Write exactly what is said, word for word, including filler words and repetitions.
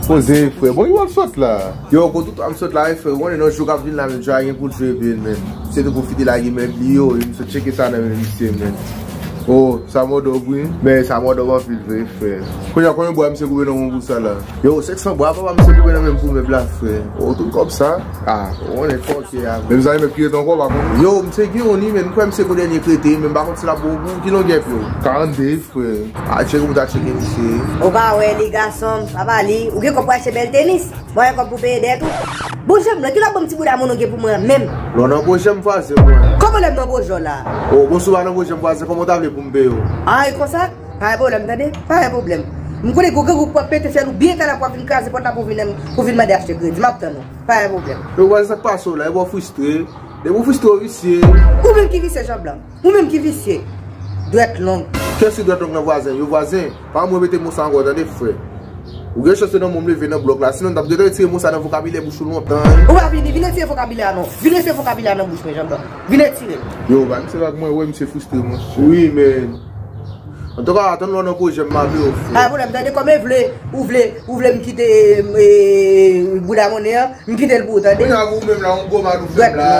Poze, frè. Bon, yo ap sot la. Yo, kon tout ap sot la, wi, frè. Ou konnen nan jou k ap vin la, men, Dja gen pou l jwe byen, men. Se te pwofite lage mèb li yo, e m sot tcheke sa nan men misye, men. Oh, sa mòdòg, wi. Men sa mòdòg anpil, vre, frè. Kounye a, konbyen bwa misye koupe nan men pou sa la? Yo, senk san bwa, papa, misye koupe nan men pou mèb la, frè. Oh, tout kòb sa? Ah, ou konnen fòk. Men m sa mèb ki rete ankò, pa kont. Yo, misye gen yon li, men m kwè misye gon dènye k rete, men m pa kont si l ap bon pou ki longè pye w. Karannde, frè. A, tcheke pou ta tcheke misye. Ou pa wè li, gason, papa li, ou gen kòb pou achte bèl tenis. Mwen gen kòb pou peye dèt ou. Bon, Jean Blanc, ki lòt bon ti bouda moun ou gen pou mwen menm? Lò nan pwojè m vwazen mwen. Kòman lè m nan pwojè w la? Oh, bon, si w pa nan pwojè m vwazen, kòman w ta vle pou m peye w? Ah, e konsa? Pa gen pwoblèm, tande? Pa gen pwoblèm. M konnen gwo grangou pou w ap pete fyèl ou byen talè pou w ap vin kraze pòt la pou w vin, pou w vin mande achte kredi. M ap tann ou. Pa gen pwoblèm. Yo, vwazen, sa k pase w la? E bò fristre. Depi w fristre, w visye. Ou menm ki visye, Jean Blanc. Ou menm ki visye. Dwèt long. Kiyès ki dwèt long nan vwazen? Yo, vwazen, pa mwen mete mo sa ankò, tande, frè. Ou gen chans se nan mwen m leve nan blòk la, sinon m t ap gentan retire mo sa nan vokabilè bouch ou lontan, wi. Ou pa vini, vin retire vokabilè a non. Vin retire vokabilè a nan bouch mwen, Jean Blanc. Vin retire l. Yo, ba misye vag mwen, wè misye fristre, monchè. Wi, men. Antouka, atann lò nan pwojè m, m ape ofri. Pa gen pwoblèm, tande, kòm e vle, ou vle, ou vle m kite, e, bouda monnen an, m kite l pou ou, tande. Kounye a, ou menm la, yon gwo mal ou fè m la.